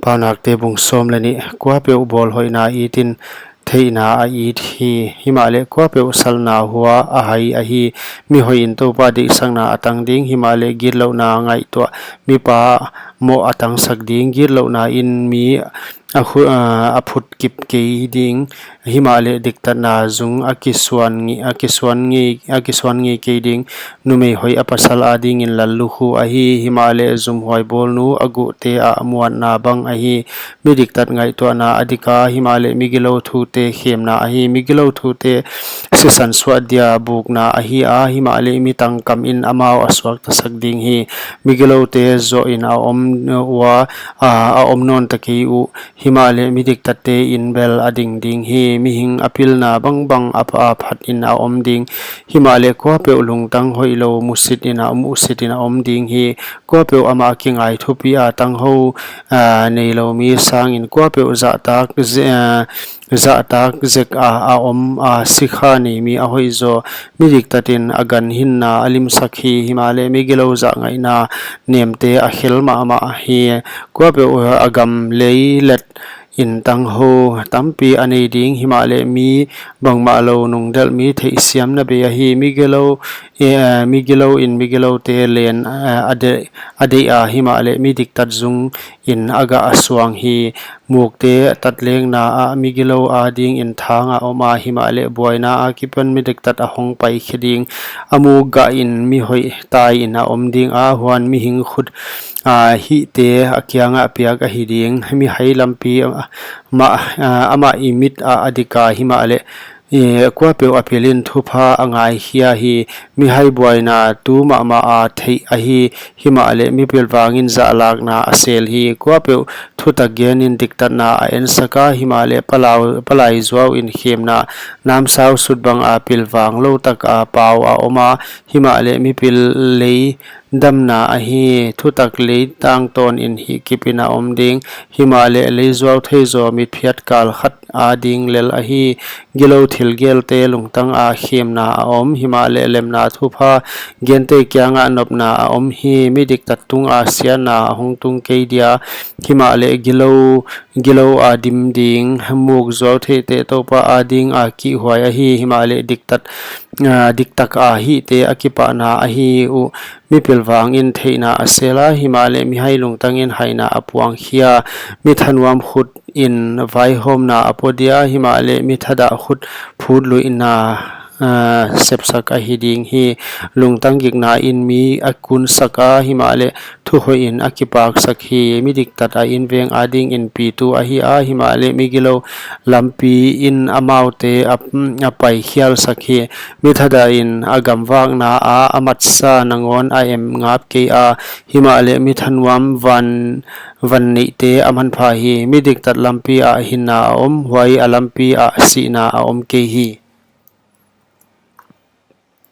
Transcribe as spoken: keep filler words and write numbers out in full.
Paunakte bung sawm leh nih. Kuapeuh bawlhoihna itin theihna a it hi, himahleh kuapeuh salna hua a hai ahi. Mi hoihin Toupa deihsakna a tang ding, himahleh gitlouhna ngaihtuah mipa moh a tangsak ding. Gitlouhna in mi a khu-, a, a phut kip kei ding, himahleh diktatna zung a kisuan ngei, a kisuan ngei, a kisuan ngei kei ding. Numei hoih a pasal adingin lallukhu ahi, himahleh zumhuai bawlnu a guhte ah muanna bang ahi. Mi diktat ngaihtuahna a dik a, himahleh mi gilou thute khemna ahi. Mi gilou thute sisan suah dia bukna ahi a, himahleh mi tangkam in amau a suaktasak ding hi. Mi giloute zohin a om ua, a, a om nawn ta kei uh, himahleh mi diktatte in bel a ding ding hi. Mihing a pilna bangbang a pha-, a phatin a om ding, himahleh kuapeuh lungtang hoihlou musitin a, musitin a om ding hi. Kuapeuh amah kingai thupi a tanghou, a, neilou mi sangin kuapeuh zahtak ze-, a, zahtak zek a, a om a, sikha nei mi a hoihzaw. Mi diktatin a ganhinna a limsak hi, himahleh mi gilou zahngaihna nemte a khel mahmah hi. Kuapeuh a gam lei let in tanghou tampi a nei ding, himahleh mi bangmahlou nungdelh mi theihsiamna bei ahi. Mi gilou, e, mi gilou in mi giloute len, e, a de-, a deih a, himahleh mi diktat zung in a gah a suang hi. Mukte tatlengna ah mi gilou adingin thang a om a, himahleh buaina akipan mi diktat a hong pai khe ding. A muk gahin mi hoih taiin a om ding a, huan mihing khut, a, hihte a kiangah piak ahi ding. Mi hai lampi, a, mah, a, amah i mit ah a dik a, himahleh, e, kuapeuh a pilin thupha a ngaikhia hi. Mi hai buaina tu mahmah a theih ahi, himahleh mi pilvangin zahlakna a sel hi. Kuapeuh thutak genin diktatna a ensak a, himahleh palau-, palai zuau in khemna. Namsau sut bang a pilvang lou tak a pau a om a, himahleh mi pil lei damna ahi. Thutak lei tangtawn in hihkipin a om ding, himahleh lei zuau thei zaw mitphiat kal khat ading lel ahi. Gilou thil gelte lungtang a khemna a om, himahleh lemna thupha gente kiangah nopna a om hi. Mi diktat tunga siatna a hong tung kei dia, himahleh gilou, gilou a dim ding. Muk zuau theite Toupa ading a kihhuai ahi, himahleh diktat, a, diktak a hihte a kipahna ahi uh. Mi pilvangin theihna a sel a, himahleh mi hai lungtangin haina a puangkhia. Mi thanuam khut in vaihawmna a pua dia, himahleh mi thadah khut phutluihna, a, sepsak ahi ding hi. Lungtang gikna in mi a kunsak a, himahleh thu hoihin a kipaksak hi. Mi diktat a inveng adingin pitu ahi a, himahleh mi gilou lampi in amaute a, a paikhialsak hi. Mi thadahin a gamvakna a, a matsa nangawn a em ngap kei a, himahleh mi thanuam van, van neihte a manpha hi. Mi diktat lampi ah hinna a om, huai a lampi ah sihna a om kei hi.